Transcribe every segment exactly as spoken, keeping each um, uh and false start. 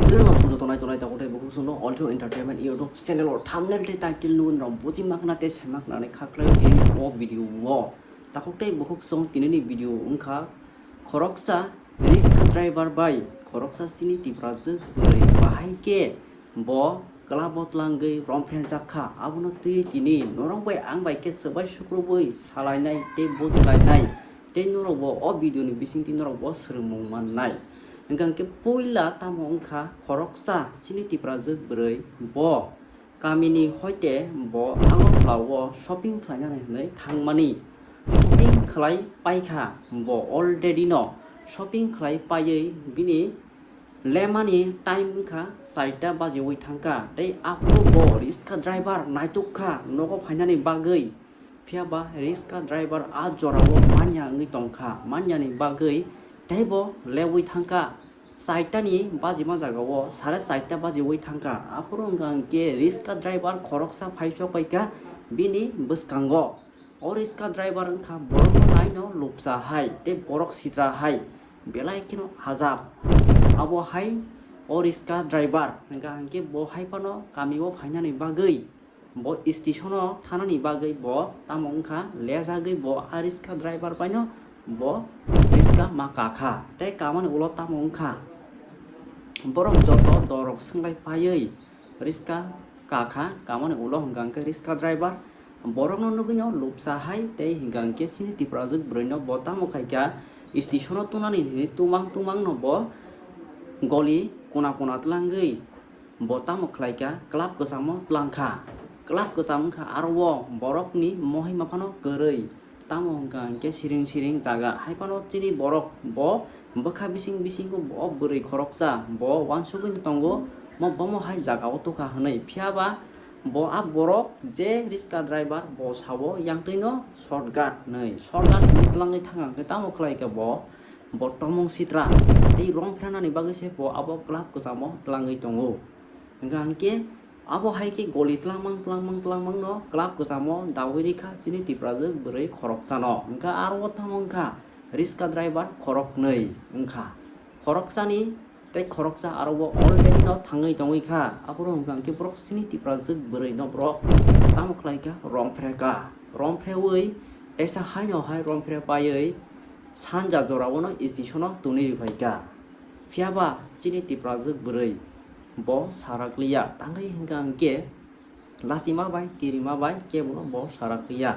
Chwng no song joto nai tongnai takhuk tei bukhuk song no Alto Entertainment YouTube channel o thumbnail tei title nugwi rok buji makna tei sai makna ni kha khlai o tini o video o. Takhuk tei bukhuk song tini ni video wngkha khoroksa rickshaw driver bai khoroksa chini Tipra jwk bwrwi bahai khe bo club o tlangwi romphreng jak kha. Abono twi tini norok bai ang bai khe swbai sukrubwi salainai tei bujlainai tei norok bo o video ni bisingtwi norok bo swrwngmung mannai. Hwnkha hwnkhe puila tamo wngkha khoroksa chini Tipra jwk bwrwi bo kamini hoite bo Agartala o shopping khlainani hwnwi thangmani. Shopping khlai paikha bo already no shopping khlai paiwi bini lemani time wngkha chaita bajiwi thangkha tei aphuru bo rickshaw driver naituk kha nogo phainani bagwi. Phiya ba rickshaw driver a jorao manya wngwi tongkha, manyani bagwi teibo lewi thangkha. Chaitani bajima jagao sare chaita bajiwi thangkha. Aphuru wngkha hwnkhe rickshaw driver khoroksa phaisok paikha bini bwskango. O rickshaw driver wngkha borokno naino lupsa hai tei borok sitra hai belai kheno ajab. Abo hai o rickshaw driver wngkha hwnkhe bo hai phano kamio phainani bagwi bo station o thanani bagwi bo tamo wngkha lejagwi bo a rickshaw driver baino bo rickshaw ma kakha tei kamani ulo tamo wngkha borok joto dorok swngbai paiwi rickshaw kakha kamani ulo hwnkha hwnkhe rickshaw driver borokno nugwino lupsa hai tei hwnkha hwnkhe chini Tipra jwk bwrwino bo tamo khaikha station o tunani hinwi tumang tumangno bo goli kuna kuna tlangwi. Bo tamo khlaikha, club kwchamo tlangkha. Club kwcham wngkha aro o borokni mohima phano kwrwi. Tamo hwnkha hwnkhe siring siring jaga. Hai phano chini borok bo bwkha bising bisingo bo bwrwi khoroksa bo uansugwi tongo. Mo bomo hai jaga o tukha hwnwi. Phiya ba bo a borok je rickshaw driver bo sao yang twino shortcut hwnwi. Shortcut hwnwi tlangwi thangkha hwnkhe tamo khlaikha bo. Bo tomong sitra tei rong phrenani bagwi se bo abo club kwchamo tlangwi tongo. Hwnkha hwnkhe abo hai khe goli tlangmang tlangmang tlangmangno club kwchamo dawi rikha chini Tipra jwk bwrwi khoroksano. Hwnkha aro o tamo wngkha rickshaw driver khoroknwi wngkha. Khoroksani tei khoroksa aro o already no thangwi tongwi kha. Aphuru hwnkha hwnkhe borok chini Tipra jwk bwrwino borok tamo khlaikha, rong phrekha. Rong phrewi teisa haino hai rong phre paiwi sanja jorao no station o tongwi riphaikha. Phiya ba chini Tipra jwk bwrwi bo sarakliya, tangwi hwnkha hwnkhe lachima bai kirima bai kebono bo sarakliya.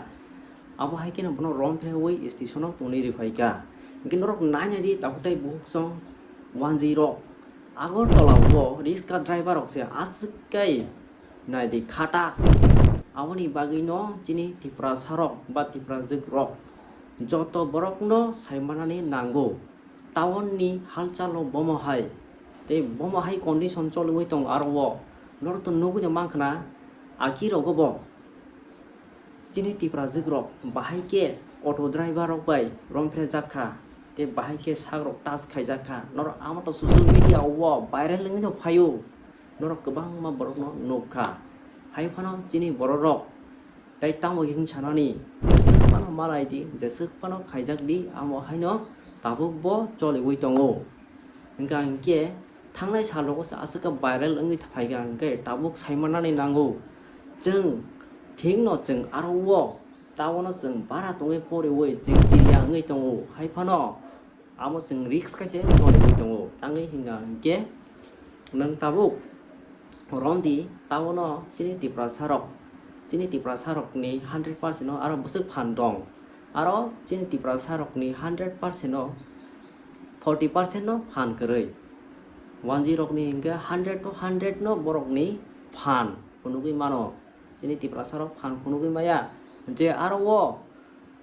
Abo hai kheno bono rong phrewi station o tongwi riphaikha. Hwnkhe norok nainai di takhuk tei bukhuk song wanjwi rok Agartala o rickshaw driver rok se aswk kai nai di khatas. Aboni bagwi no chini Tiprasa rok ba Tipra jwk rok joto borok no sai manani nango. Town ni halchal o bomo hai tei bomo hai condition choliwi tongo aro o norok to nugwi no mankha na aki rogo bo. Chini Tipra jwk rok bahai khe auto driver rok bai rong phre jak kha tei bahai khe sak rok touch khaijak kha. Norok amo to social media o viral wngwi no phaio. Norok kwbangma borok no nuk kha. Hai phano chini borok rok tei tamo hwn sanani jeswk phano malai di, jeswk phano khaijak di, amo haino tabuk bo choliwi tongo. Hwnkha hwnkhe thangnai sal rogo se aswk khe viral wngwi phaikha hwnkhe tabuk sai manani nango. Chwng thik no chwng aro o town o chwng bara tongwi poriwi chwng kiriya wngwi tongo. Hai phano amo chwng risk khaise choliwi tongo. Tangwi hwnkha hwnkhe nwng tabuk romdi town o chini Tiprasa rok, chini Tiprasa rokni hundred percent o aro bwswk phan dong. Aro chini Tiprasa rokni hundred percent o forty percent no phan kwrwi. Wanjwi rokni hwnkhe hundred to hundred no borokni phan phunugwi mano. Chini Tiprasa rok phan phunugwi maya. Je aro o,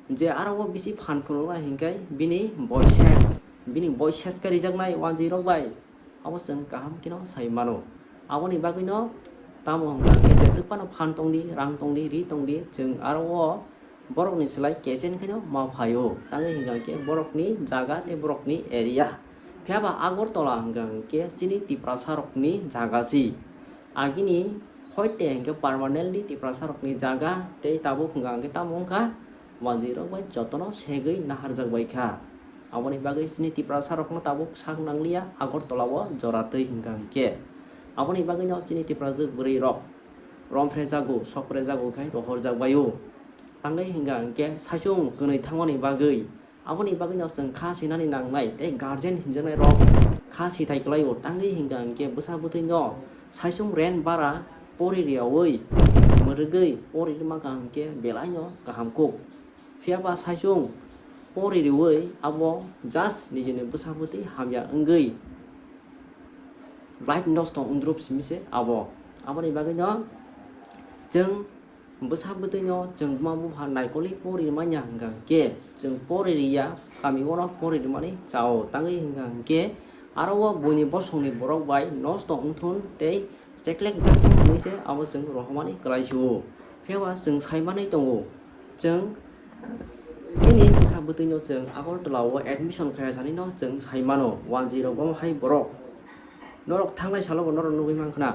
je aro o bisi phan phunuknai hwnkhe bini boises, bini boises khe rijaknai wanjwi rok bai. Abo chwng kaham kheno sai mano. Aboni bagwino tamo hwnkha hwnkhe jeswk phano phan tongdi, rang tongdi, ri tongdi, chwng aro o borokni slai kechen kheno ma phaio. Tangwi hwnkha hwnkhe borokni jaga tei borokni area. Phiya ba Agartala hwnkha hwnkhe chini Tiprasa rokni jaga si. Agini hoite hwnkhe permanently Tiprasa rokni jaga tei tabuk hwnkha hwnkhe tamo wngkha wanjwi rok bai jotono segwi naharjak bai kha. Aboni bagwi chini Tiprasa rokno tabuk sak nangliya Agartala o jora twi hwnkha hwnkhe. Aboni bagwino chini Tiprajwk bwrwi rok romphre jago, sokpre jago khai rohorjak baio. Tangwi hwnkha hwnkhe saichung kwnwi thangmani bagwi, aboni bagwino chwng kha sinani nangnai tei guardian hinjaknai rok kha sithai kwlaio. Tangwi hwnkha hwnkhe bwsa bwtwino saichung rent bara pori riyaui mwrwgwi pori rwma kaham khe belaino kaham kuk. Phiya ba saichung pori riui abo just nijini bwsa bwtwi hamya wngwi life nosto wngdrup simi se abo. Aboni bagwino chwng bwsa bwtwino chwng buma bupha naikolwi pori manya hwnkha hwnkhe chwng pori riya, kami ono pori rwmani chao. Tangwi hwnkha hwnkhe aro o buini bosongni borok bai nosto wngthun tei cheklek jak thung hwnwi se abo chwng rohormani kwlai sio. Phiya ba chwng sai manwi tongo, chwng chini bwsa bwtwino chwng Agartala o admission khaiya sanino chwng sai mano, wanjwi rok omo hai borok. Norok thangnai salo bo norok nugwi mankha na,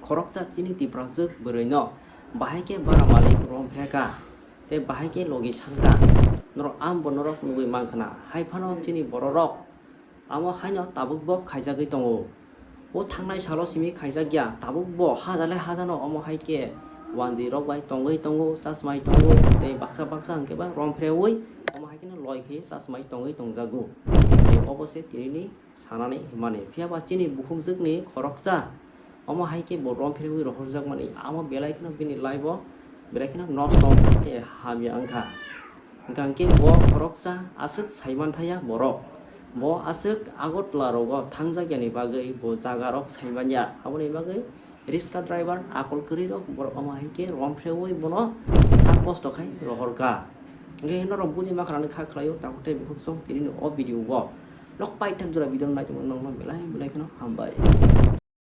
khoroksa chini Tiprajwk bwrwino bahai khe bara malik romphre kha tei bahai khe logi sankha, norok ambo norok nugwi mankha na. Hai phano chini bororok amo haino tabuk bo khaijagwi tongo. O thangnai salo simi khaijakya, tabuk bo hajalai hajano omo hai khe wanjwi rok bai tongwi tongo, chasmai tongo, tei baksa baksa hwnkhe ba romphreui omo hai kheno loi khe chasmai tongwi tongjago. Tei obo se tinini sanani hwnmani. Phiya ba chini bukhukjwkni khoroksa omo hai khe bo romphreui rohorjakmani, amo belai kheno bini life o belai kheno nosto wngkha tei hamya wngkha. Hwnkha hwnkhe bo khoroksa aswk saimanthaya borok. Bo aswk Agartala rogo thangjakyani bagwi bo jaga rok saimanya. Aboni bagwi riska driver akol kwrwi rok borok omo hai khe romphreui bono sak kosto khai rohorkha. Hwnkhe norok buji mankha nani kha khlaio, takhuk tei bukhuk song tinini o video o. Nok paithak jora video no naitongmani nokno belai belai kheno hambai.